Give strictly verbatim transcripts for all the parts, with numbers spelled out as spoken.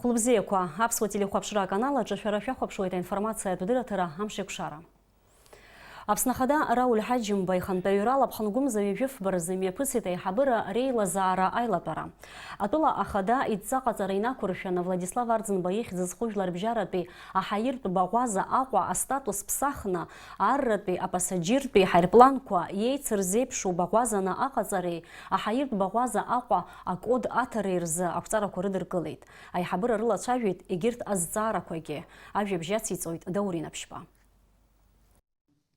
Лыбзиақәа, аԥсуа телехәаԥшра аканал аҿы шәара шәахәаԥшуеит аинформациатә дырраҭара Амшеикәшара. Аԥсны Ахада Рауль Ҳаџьымба ихантәаҩрала ԥхынгәымза ҩажәифба рзы имҩаԥысит аиҳабыра реилазаара аилатәара. Атәыла Ахада идҵа ҟаҵара инақәыршәаны Владислав Арӡынба ихьӡ зху жәларбжьаратәи аҳаиртә баӷәаза Аҟәа астатус ԥсахны, арратәи апасаџьыртәи ҳаирпланқәа иеицырзеиԥшу баӷәазаны аҟаҵареи аҳаиртә баӷәаза Аҟәа акод аҭареи рзы ақәҵарақәа рыдыркылеит. Аиҳабыра рылацәажәеит егьырҭ азҵаарақәагьы. Ажәабжь ациҵоит Даур Инаԥшьба.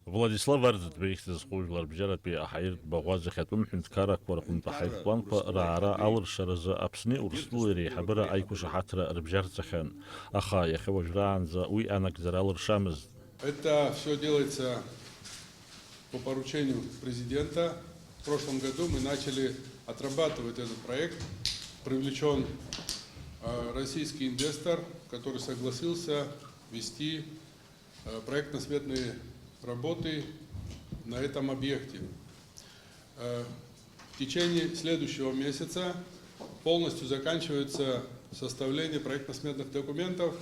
Владислав Арӡынба ихьӡ зху жәларбжьаратәи аҳаиртә баӷәаза ахьатәым ҳәынҭқаррақәа рҟынтә аҳаирпланқәа раара алыршаразы Аԥсни Урыстәылеи реиҳабыра аиқәшаҳаҭра рыбжьарҵахьан, аха иахьа уажәраанӡа уи анагӡара алыршамызт. Это всё делается по поручению президента. В прошлом году мы начали отрабатывать этот проект. Привлечён, э, российский инвестор, который согласился вести э, проектно-сметные работы на этом объекте. Э, в течение следующего месяца полностью заканчивается составление проектно-сметных документов.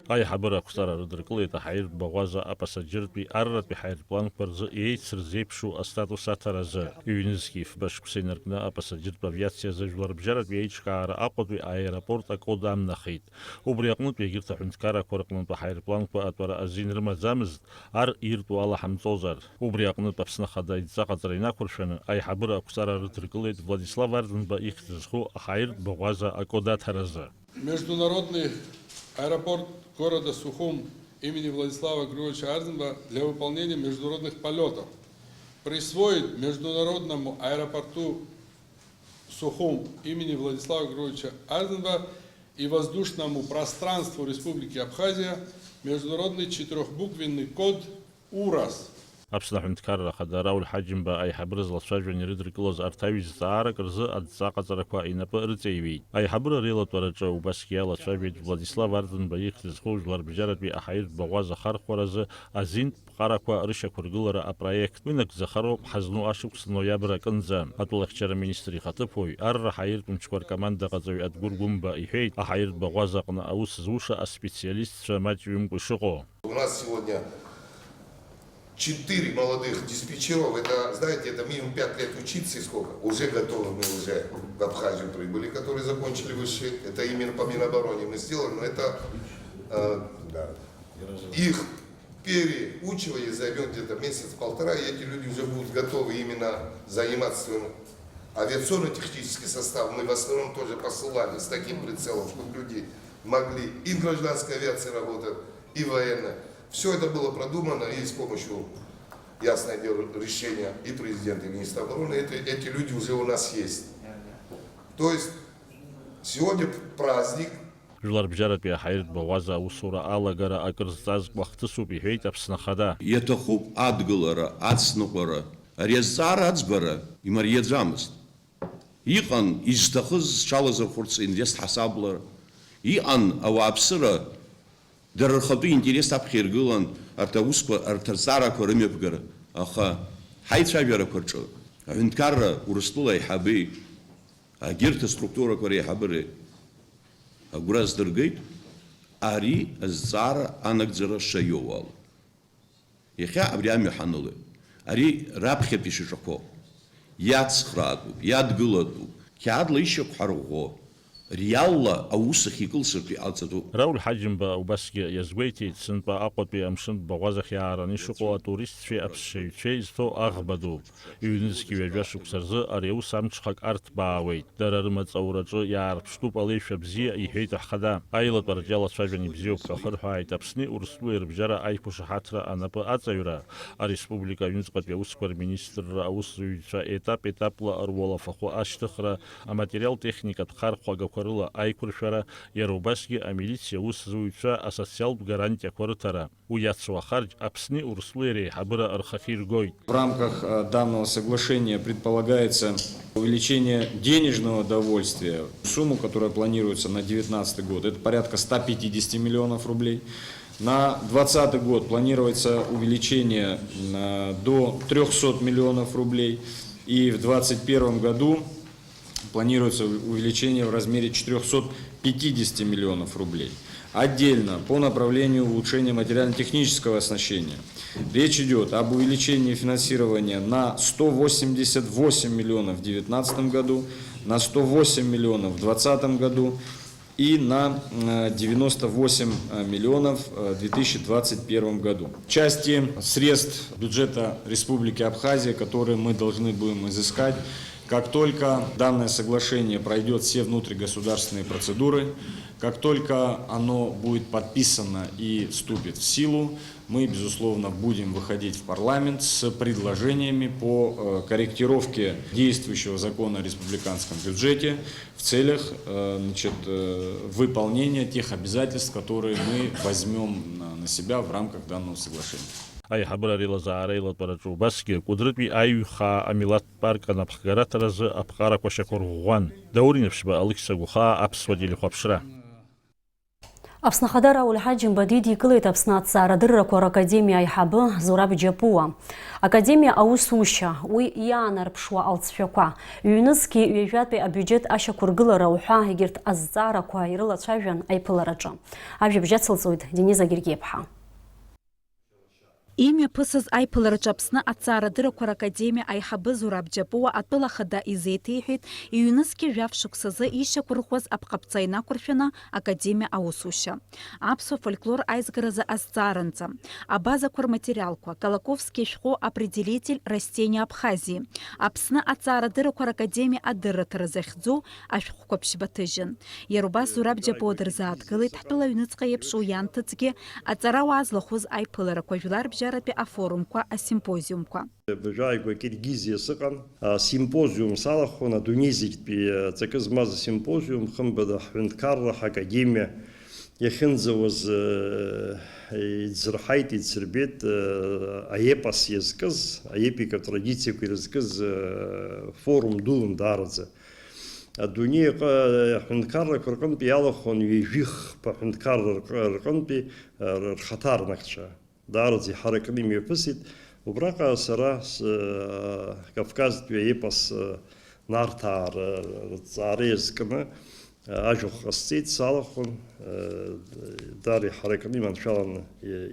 Аиҳабыра ақәҵара рыдыркылеит аҳаиртә баӷәаза апасаџьыртәи арратәи ҳаирпланқәа рзы еицырзеиԥшу астатус аҭаразы. Ҩнызқьи фба шықәса инаркны апасаџьыртә авиациазы жәларбжьаратәи аиҿкаара Аҟәатәи аеропорт акод амнахит. Убри аҟнытә егьырҭ аҳәынҭқаррақәа рҟнытә аҳаирпланқәа атәара азин рымаӡамызт, ар иртәу ала ҳамҵозар. Убри аҟнытә Аԥсны Ахада идҵа ҟаҵара инақәыршәаны, аиҳабыра ақәҵара рыдыркылеит Владислав Арӡынба ихьӡ зху аҳаиртә баӷәаза акод аҭаразы. Международный аэропорт города Сухум имени Владислава Григорьевича Арзенбаха для выполнения международных полётов присвоит Международному аэропорту Сухум имени Владислава Григорьевича Арзенбаха и воздушному пространству Республики Абхазия международный четырёхбуквенный код УРАС. Аԥсны Аҳәынҭқарра Ахада Рауль Ҳаџьымба аиҳабыра злацәажәан ирыдыркылоз арҭ аҩ зҵаарак рзы адҵа ҟаҵарақәа инапы рыҵеиҩит. Аиҳабыра реилатәараҿы убасгьы иалацәажәеит Владислав Арӡынба ихьӡ зху жәларбжьаратәи аҳаиртә баӷәаза ахархәаразы азинтә ԥҟарақәа рышьақәыргылара апроект. Уи нагӡахароуп ҳазну ашықәс ноиабр акынӡа. Атәылахьчара министр ихаҭыԥуаҩ, арра ҳаиртә мчқәа ркомандаҟаҵаҩ Адгәыр Гәымба иҳәеит, аҳаиртә баӷәаза аҟны аус зуша аспециалистцәа маҷҩымкәа ишыҟоу. У нас сегодня четыре молодых диспетчеров, это, знаете, это минимум пять лет учиться и сколько, уже готовы, мы уже в Абхазию прибыли, которые закончили высшие, это именно по Минобороне мы сделали, но это, э, их переучивание займёт где-то месяц-полтора, и эти люди уже будут готовы именно заниматься своим авиационно-технический состав. Мы в основном тоже посылали с таким прицелом, чтобы люди могли и в гражданской авиации работать, и в военной. Всё это было продумано, и с помощью, ясное дело, решения и президента, и министра обороны, это, эти люди уже у нас есть. То есть сегодня праздник. Жәларбжьаратәи аҳаиртә баӷәаза аусура алагара акыр зҵазкуа хҭысуп, иҳәеит Аԥсны Ахада. Иаҭахуп адгылара, ацныҟәара. Ари азҵаара аӡбара имариаӡамызт. Иҟан изҭахыз зҽалазырхәырц инвест ҳасабла, иҟан ауааԥсыра, дара рхатәы интерес аԥхьа иргылан арҭ аусқәа, арҭ азҵаарақәа рымҩаԥгара, аха ҳаицәажәарақәа рҿы аҳәынҭқарра Урыстәыла аиҳабеи, егьырҭ аструктурақәа реиҳабыреи агәра аздыргеит ари азҵаара анагӡара шаиоу ала. Иахьа абри амҩа ҳанылоит. Ари раԥхьатәи шьаҿақәоуп. Иацхраатәуп, иадгылатәуп. Қьаадла ишьақәҳарӷәӷәо, реалла аус ахьикылсыртә иҟалҵатәуп. Рауль Ҳаџьымба убасгьы иазгәеиҭеит, сынтәа Аҟәатәи амшынтә баӷәазахь иаараны ишыҟоу атуристцәеи аԥсшьаҩцәеи зҭоу аӷба ду. Ҩнызқь ҩажәа шықәса рзы ари аус амҽхак арҭбаауеит. Дара рымаҵ аураҿы иаарԥштәуп алеишәа бзиа, иҳәеит ахада. Аилатәараҿ иалацәажәан ибзиоуп ҳәа ахырҳәааит Аԥсни Урыстәылеи рыбжьара аиқәшаҳаҭра анапы аҵаҩра, ареспублика аҩныҵҟатәи аусқәа рминистрра аусзуҩцәа етап-етапла руалафахәы ашьҭыхра, аматериал-техникатә хархәагақәа рыла аиқәыршәара, иара убасгьы амилициа аусзуҩцәа асоциалтә гарантиақәа рыҭара. Уи иацу ахарџь Аԥсни Урыстәылеи реиҳабыра рхахьы иргоит. В рамках, э, данного соглашения предполагается увеличение денежного довольствия. Сумму, которая планируется на девятнадцатый год, это порядка ста пятидесяти миллионов рублей. На двадцатый год планируется увеличение, э, до трёхсот миллионов рублей. И в двадцать первом году планируется увеличение в размере четырёхсот пятидесяти миллионов рублей. Отдельно по направлению улучшения материально-технического оснащения речь идет об увеличении финансирования на сто восемьдесят восемь миллионов в девятнадцатом году, на сто восемь миллионов в двадцатом году и на э, девяносто восемь миллионов э, в две тысячи двадцать первом году. Части средств бюджета Республики Абхазия, которые мы должны будем изыскать, как только данное соглашение пройдет все внутригосударственные процедуры, как только оно будет подписано и вступит в силу, мы, безусловно, будем выходить в парламент с предложениями по э, корректировке действующего закона о республиканском бюджете в целях э, значит, э, выполнения тех обязательств, которые мы возьмем на, на себя в рамках данного соглашения. Аиҳабыра реилазаара еилатәараҿы убасгьы Кәыдрытәи аиҩхаа амилаҭтә парк анапхгараҭаразы аԥҟарақәа шьақәырӷәӷәан. Даур Инаԥшьба, Алықьса Гәхаа, Аԥсуа телехәаԥшра. Аԥсны Ахада Рауль Ҳаџьымба дидикылеит Аԥсны аҭҵаарадыррақәа ракадемиа аиҳабы Зураб Џьапуа. Академиа аусушьа, уи иаанарԥшуа алҵшәақәа, ҩнызқьи ҩажәатәи абиуџьет ашьақәыргылара уҳәа егьырҭ азҵаарақәа ирылацәажәан аиԥылараҿы. Ажәабжь ацылҵоит Дениза Гергиаԥҳа. Имҩаԥысыз аиԥылараҿы Аԥсны аҭҵаарадыррақәа ракадемиа аиҳабы Зураб Џьапуа атәыла ахада изеиҭеиҳәеит, иҩнызқьи жәаф шықәсазы ишьақәырӷәӷәаз апҟаԥҵа инақәыршәаны академиа аусушьа, аԥсуа фольклор аизгаразы азҵааранӡа, абазақәа рматериалқәа, Колоковски ашәҟәы Определитель растения Абхазии, Аԥсны аҭҵаарадыррақәа ракадемиа адырраҭара захьӡу ашәҟәқәа ԥшьба ҭыжьын. Иара убас Зураб Џьапуа дырзааҭгылеит ҳтәыла аҩныҵҟа еиԥш уи иан ҭыҵгьы аҵарауаа злахәыз аиԥыларақәа, жәларбжьаратәи афорумқәа, асимпозиумқәа. Абыржәы ааигәа Киргизиа сыҟан, асимпозиум салахәын, адунеи зегьтәи аҵакы змаз асимпозиум, хымԥада ҳҳәынҭқарра ҳакадемиа иахьынӡауаз, э, иӡырҳаит, идсырбеит, э, аепос иазкыз, аепикатә традициақәа ирызкыз, э, форум дуун даараӡа. Адунеи аҟ-, аҳәынҭқаррақәа рҟынтә иалахәын ҩажәихԥа аҳәынҭқарра рҟ-, рҟынтәи, э, рхаҭарнакцәа. Даараӡа иҳаракны имҩаԥысит. Убраҟа сара с-, Кавказтәи аепос, Нарҭаа ры-, рыҭҵаара иазкны ажәахә ҟасҵеит, салахәын, даара иҳаракны иманшәаланы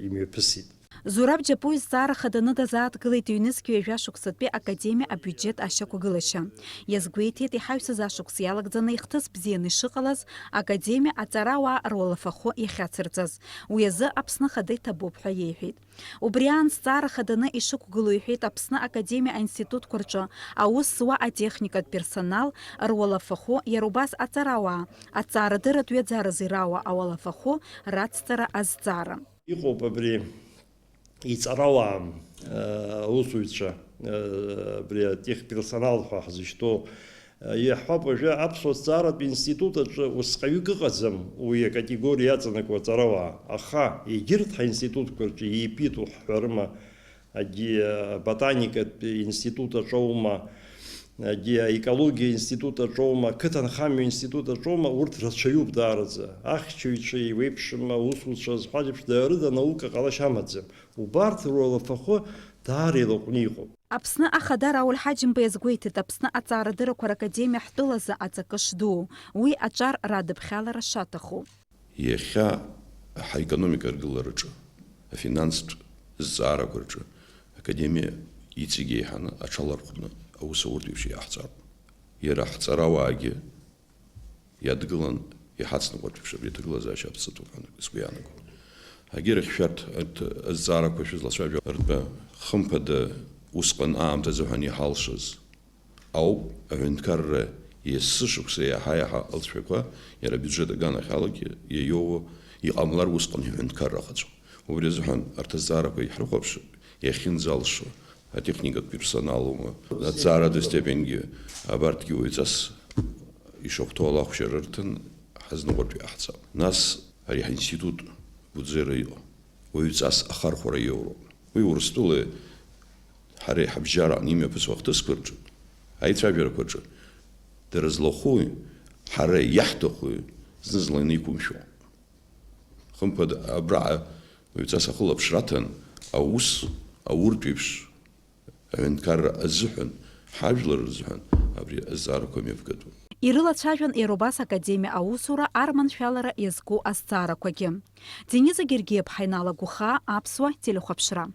имҩаԥысит. Зураб Џьапуа изҵаара хаданы дазааҭгылеит ҩнызқь ҩажәа шықәсатәи академиа абиуџьет ашьақәгылашьа. Иазгәеиҭеит, иҳаҩсыз ашықәс иалагӡаны ихҭыс бзианы ишыҟалаз, академиа аҵарауаа руалафахәы иахьацырҵаз. Уи азы Аԥсны Ахада иҭабуп ҳәа иеиҳәеит. Убри аан зҵаара хаданы ишықәгылоу иҳәеит Аԥсны Академиа аинститутқәа рҿы аус зуа атехникатә персонал, руалафахәы, иара убас аҵарауаа, аҵаарадырратә ҩаӡаразы ирауа ауалафахәы рацҵара азҵаара. Иҟоуп абри иҵарауаа, аусзуҩцәа, абри атехперсонал ҳәа ҳзышьҭоу. Иаҳҳәап, уажәы аԥсуа ҭҵааратә институт аҿы усҟаҩык ыҟаӡам уи акатегориа иаҵанакуа аҵарауаа, аха егьырҭ ҳаинститутқәа рҿы еиԥиҭу ҳҳәарыма, егьи аботаникатә институт аҿоума, егьи аекологиа институт аҿоума, ақыҭанхамҩа институт аҿоума, урҭ рацәаҩуп даараӡа. Ахьчаҩцәа еиуеиԥшым, аусуцәа зҳәаз еиԥш, даарыда анаука ҟалашьа амаӡам. Убарҭ руалафахәы даара илаҟәны иҟоуп. Аԥсны Ахада Рауль Ҳаџьымба иазгәеиҭеит Аԥсны аҵаарадыррақәа ракадемиа ҳтәылазы аҵакы шдуу, уи аҿар радыԥхьалара шаҭаху. Иахьа ҳаекономика аргылараҿы, афинанстә зҵаарақәа рҿы академиа иҵегь еиҳаны аҽалархәны аус ауртә еиԥш иаҳҵароуп. Иара ҳҵарауаагьы иадгылан, иҳацныҟәартә еиԥш абри аҭагылазаашьа аԥҵатәуп ҳәа сгәы иаанагоит. Егьырахь шәарҭ арҭ азҵаарақәа шәызлацәажәо ртәы, хымԥада, усҟан аамҭазы ҳәа иҳалшаз ауп, аҳәынҭқарра есышықәса иаҳа-иаҳа алҵшәақәа иара абиуџьет аганахьалагьы иаиоуа, иҟамлар усҟан иҳәынҭқарра ахаҵәо. Убри азыҳәан арҭ азҵаарақәа иаҳрыхәаԥшып, иахьынӡалшо, атехникатә персонал аума, аҭҵааратә степенгьы, абарҭгьы уаҩҵас ишахәҭоу ала ахәшьара рҭан, ҳазныҟәартә иҟаҳҵап. Нас ари ҳаинститут гәыӡра иҟоу, уаҩҵас ахархәара иоуроуп. Уи Урыстәылеи ҳареи ҳабжьараан имҩаԥысуа ахҭысқәа рҿы, аицәажәарақәа рҿы, дара злахәуи, ҳара иаҳҭахуи зны-зынла инеиқәымшәо. Хымԥада, абраҟа уаҩҵас ахылаԥшра аҭан, аус ауртә еиԥш, аҳәынҭқарра азыҳәан, ҳажәлар рзыҳәан абри азҵаарақәа мҩаԥгатәуп. Ирылацәажәан иара убас академиа аусура арманшәалара иазку азҵаарақәагьы. Дениза Гергиаԥҳа иналагәыхаа аԥсуа телехәаԥшра.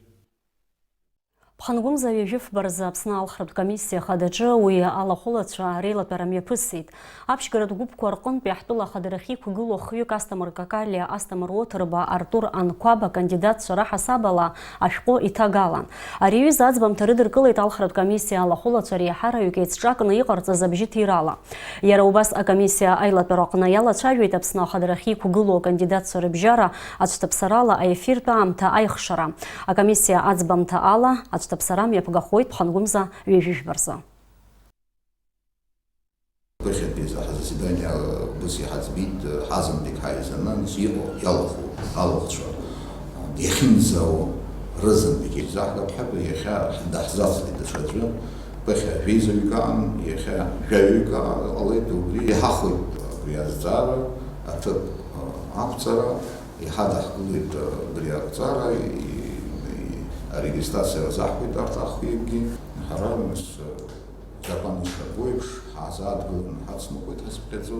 Ԥхынгәымза ҩажәи фба рзы Аԥсны алхратә комиссиа хадаҿы уи алахәылацәа реилатәара мҩаԥысит. Аԥшьгаратә гәыԥқәа рҟынтәи ҳтәыла ахадарахь иқәгылоу хҩык Асҭамыр Какалиа, Асҭамыр Уоҭырба, Артур Анқәаба кандидатцәа раҳасабала ашәҟәы иҭагалан. Ари аҩыза аӡбамҭа рыдыркылеит алхратә комиссиа алахәылацәа реиҳараҩык еицҿакны иҟарҵаз абжьы ҭирала. Иара убас акомиссиа аилатәараҟны иалацәажәеит Аԥсны ахадарахь иқәгылоу акандидатцәа рыбжьара аӡә ҭаԥсарала аефиртә аамҭа аихшара. Акомиссиа аӡбамҭа ала, аӡә ҭаԥсара мҩаԥгахоит ԥхынгәымза ҩажәи жәба рзы. Ԥыхьатәи заседание убас иҳаӡбеит, ҳазынтәык ҳаизаны, нас иҟоу, иалахәу алахәцәа иахьынӡаауа рызынтәык изаҳгап ҳәа, иахьа даҳзацлеит даҽаӡәы, ԥыхьа жәеизаҩык аан, иахьа жәаҩык ҟалеит, убри иҳахәеит абри азҵаара аҭыԥ ақәҵара, иҳадаҳкылеит абри ақәҵара, и-, и-, арегистрациа рзаҳҳәеит арҭ ахҩыкгьы, ҳара, нас, Закәан ишаго еиԥш, ҳаазааҭгыланы ҳацныҟәеит ҳазԥхьаӡо,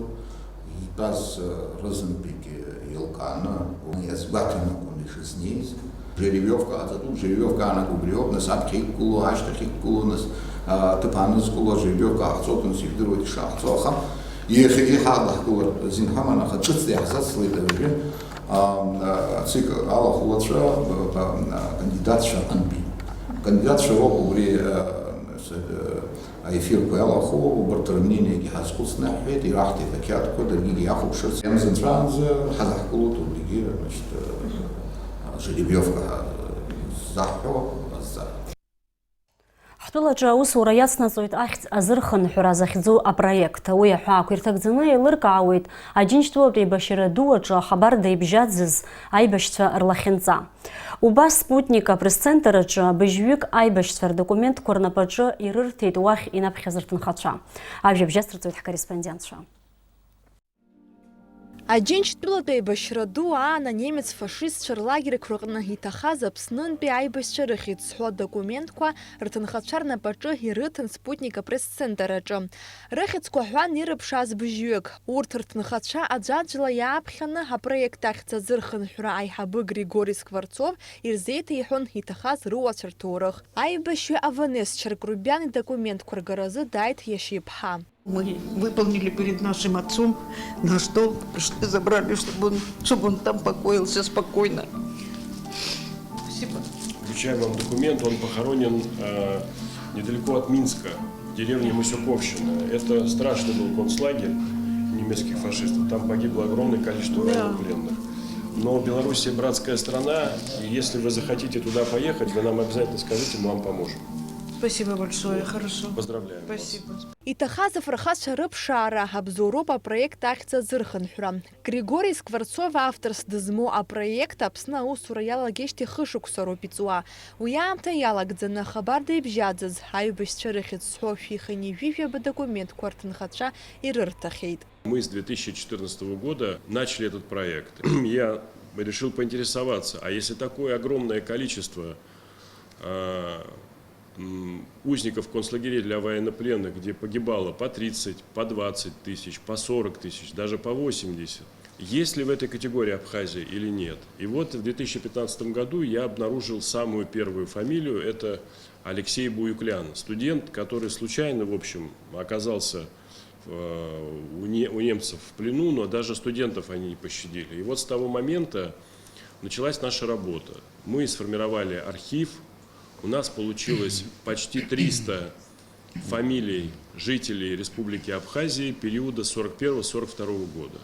итәаз, э, рызынтәык еилкааны, уи иазгәаҭаны акәын ишызнеиз. Жеребиовка ҟаҵатәуп, жеребиовка аанагоуп убриоуп, нас аԥхьа иқәгылоу, ашьҭахь иқәгылоу, нас, а, аҭыԥ аанызкыло, ажеребиовка ҟаҳҵоит, нас ижәдыруеит ишаҳҵо, аха иахьагьы ҳадаҳкылар азин ҳаман, аха ҿыцла иаҳзацлеит абыржәы, а, а, ацик алахәылацәа, а, а, акандидатцәа рҟынтәи. Акандидатцәа роуп убри, а, с-, а, Аефирқәа иалахәу, убарҭ рымнениагьы ҳазхәыцны иаҳҳәеит, ираҳҭеит ақьаадқәа, даргьы иахәаԥшырц, иамзанҵәаанӡа ҳадаҳкылоит убригьы, значит, жеребиовка ҳәа заҳҳәо азҵаара. Ҳтәылаҿы аусура иацнаҵоит ахьӡ азырхынҳәра захьӡу апроект. Уи аҳәаақәа ирҭагӡаны еилыркаауеит Аџьынџьтәылатә еибашьра ду аҿы ахабар деибжьаӡыз аибашьцәа рлахьынҵа. Убас Спутник апресс-центр аҿы быжьҩык аибашьцәа рдокументқәа рнапаҿы ирырҭеит уахь инаԥхьаз рҭынхацәа. Ажәабжь асырҵоит ҳкорреспондентцәа. Аџьынџьтәылатә еибашьра ду аан анемец фашистцәа рлагерьқәа рҟны иҭахаз Аԥснынтәи аибашьцәа рыхьӡ зҳәо адокументқәа рҭынхацәа рнапаҿы ирыҭан Спутник апресс-центр аҿы. Рыхьӡқәа ҳәан ирыԥшааз быжьҩык. Урҭ рҭынхацәа аӡәаӡәала иааԥхьаны апроект ахьӡ азырхынҳәра аиҳабы Григори Скворцов ирзеиҭеиҳәон иҭахаз руацәа рҭоурых. Аибашьҩы Аванес Чаркрубиан идокументқәа ргаразы дааит иашьа иԥҳа. Мы выполнили перед нашим отцом наш долг, пришли, забрали, чтобы он, чтобы он там покоился спокойно. Спасибо. Вручаем вам документ, он похоронен, э, недалеко от Минска, в деревне Мысюковщина. Это страшный был концлагерь немецких фашистов. Там погибло огромное количество военнопленных. Но Белоруссия братская страна, и если вы захотите туда поехать, вы нам обязательно скажите, мы вам поможем. Спасибо большое, хорошо. Поздравляем вас. Спасибо. Иҭахаз афырхацәа рыԥшаара абзоуроуп апроект ахьӡ азырхынҳәра. Григори Скворцов авторс дызмоу апроект Аԥсны аусура иалагеижьҭеи хышықәса роуп иҵуа. Уи аамҭа иалагӡаны ахабар деибжьаӡыз аибашьцәа рыхьӡ зҳәо шәихынҩажәижәаба документқәа рҭынхацәа ирырҭахьеит. Мы с две тысячи четырнадцатого года начали этот проект. Я решил поинтересоваться, а если такое огромное количество, а, м, узников концлагерей для военнопленных, где погибало по тридцать, по двадцать тысяч, по сорок тысяч, даже по восемьдесят. Есть ли в этой категории Абхазия или нет? И вот в две тысячи пятнадцатом году я обнаружил самую первую фамилию, это Алексей Буюклян, студент, который случайно, в общем, оказался, э, у не-, у немцев в плену, но даже студентов они не пощадили. И вот с того момента началась наша работа. Мы сформировали архив, у нас получилось почти триста фамилий жителей Республики Абхазии периода сорок первого сорок второго года.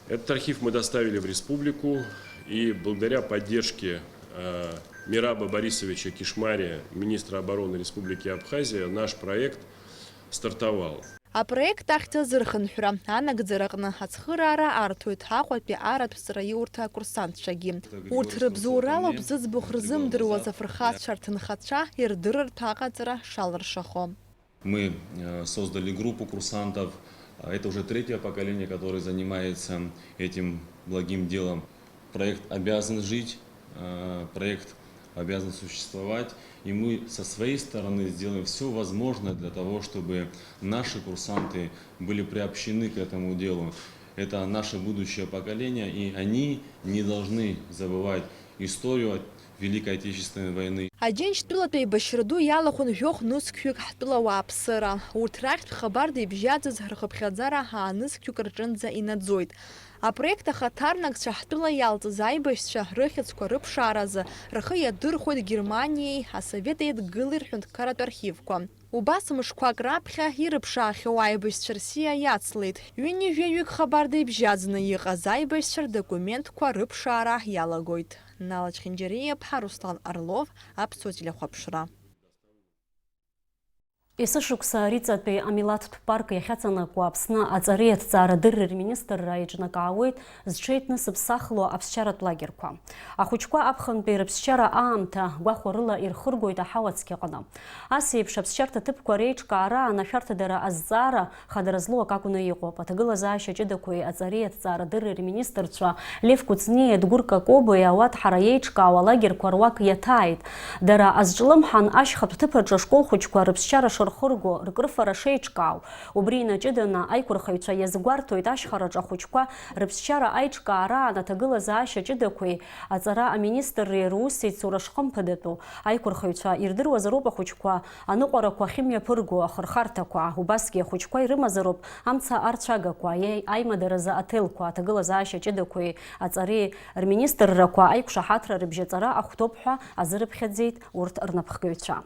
Этот архив мы доставили в республику, и благодаря поддержке, э, Мераба Борисовича Кишмария, министра обороны Республики Абхазия, наш проект стартовал. Апроект ахьӡ азырхынҳәра анагӡараҟны ацхыраара арҭоит Аҟәатәи аратә ҵараиурҭа акурсантцәагьы. Урҭ рыбзоуралоуп зыӡбахә рзымдыруаз афырхацәа рҭынхацәа ирдырыртә аҟаҵара шалыршахо. Мы, э, создали группу курсантов. А, это уже третье поколение, которое занимается этим благим делом. Проект обязан жить. Э, проект обязан существовать, и мы со своей стороны сделаем всё возможное для того, чтобы наши курсанты были приобщены к этому делу. Это наше будущее поколение, и они не должны забывать историю Великой Отечественной войны. Аџьынџьтәылатә еибашьра ду иалахәын жәохә нызқьҩык ҳтәыла ауааԥсыра. Урҭ рахьтә хабарда ибжьаӡыз рхыԥхьаӡара аа нызқьҩык рҿынӡа инаӡоит. Апроект ахаҭарнакцәа ҳтәыла иалҵыз аибашьцәа рыхьӡқәа рыԥшааразы рхы иадырхәеит Германиеи Асовет Еидгылеи рҳәынҭқарратә архивқәа. Убас мышқәак раԥхьа ирыԥшаахьоу аибашьцәа рсиа иацлеит. Ҩынҩажәаҩык хабарда ибжьаӡны иҟаз аибашьцәа рдокументқәа рыԥшаара иалагоит. Нала Чхинџьариа-ԥҳа, Руслан Орлов, Аԥсуа телехәаԥшра. Есышықәса Риҵатәи амилаҭтә парк иахьаҵанакуа Аԥсны аҵареи аҭҵаарадырреи рминистрра еиҿнакаауеит зҽеитәнысыԥсахло аԥсшьаратә лагерқәа. Ахәыҷқәа аԥхынтәи рыԥсшьара аамҭа гәахәарыла ирхыргоит аҳауа цқьаҟны. Ас еиԥш аԥсшьарҭа ҭыԥқәа реиҿкаара анашәарҭадара азҵаара хадара злоу акы акәны иҟоуп. Аҭагылазаашьа ҷыдақәеи аҵареи аҭҵаарадырреи рминистрцәа Лев Кәыҵниеи Едгәыр Какобои ауаҭәҳара еиҿкаау алагерқәа руак иаҭааит. Дара азҿлымҳан ашьхатә ҭыԥ аҿы ашкол хәыҷқәа рыԥсшьара шырхырго, ркрыфара шеиҿкаау, убри инаҷыданы аиқәырхаҩцәа иазгәарҭоит ашьхараҿы ахәыҷқәа рыԥсшьара аиҿкаараан аҭагылазаашьа ҷыдақәеи аҵара аминистрреи русеицура шхымԥадатәу. Аиқәырхаҩцәа ирдыруазароуп ахәыҷқәа аныҟәарақәа ахьымҩаԥырго, ахырхарҭақәа, убасгьы ахәыҷқәа ирымазароуп амца арцәагақәа, аи-, аимадаразы аҭелқәа, аҭагылазаашьа ҷыдақәеи аҵареи рминистррақәа аиқәшаҳаҭра рыбжьаҵара ахәҭоуп ҳәа азырыԥхьаӡеит урҭ рнапхгаҩцәа.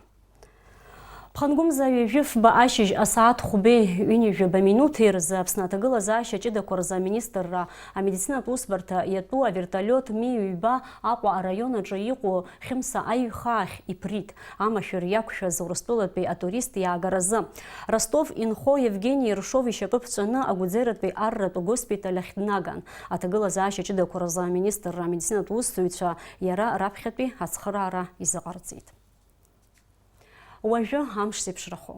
Ԥхынгәымза ҩажәи фба ашьыжь асааҭ хәбеи ҩынҩажәаба минуҭи рзы Аԥсны аҭагылазаашьа ҷыдақәа рзы аминистрра амедицинатә усбарҭа иатәу авертолиот Ми ҩба Аҟәа араион аҿы иҟоу Хьымса аиҩхаахь иԥрит, амашәыр иақәшәаз Урыстәылатәи атурист иаагаразы. Ростов инхо Евгени Ершов ишьапы ԥҵәаны агәӡератәи арратә госпиталь ахь днаган. Аҭагылазаашьа ҷыдақәа рзы аминистрра амедицинатә усзуҩцәа иара раԥхьатәи ацхыраара изыҟарҵеит. Уажәы амш зеиԥшрахо.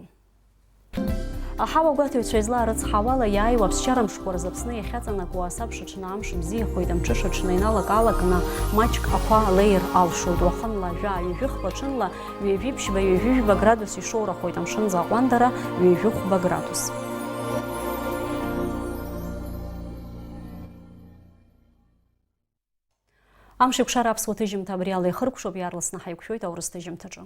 Аҳауагәаҭаҩцәа излаарыцҳауала, иааиуа аԥсшьара мшқәа рзы Аԥсны иахьаҵанакуа асабшаҽны амш бзиахоит, амҽышаҽны иналак-аалакны маҷк ақәа леир алшоит, уахынла жәаа, ҩажәи хԥа, ҽынла ҩажәи ԥшьба, ҩажәи жәба градус ишоурахоит, амшынӡы аҟәандара ҩажәи хәба градус. Амш еиқәшара аԥсуа ҭыжьымҭа абри ала ихыркәшоуп, иаарласны ҳаиқәшәоит аурыс ҭыжьымҭаҿы.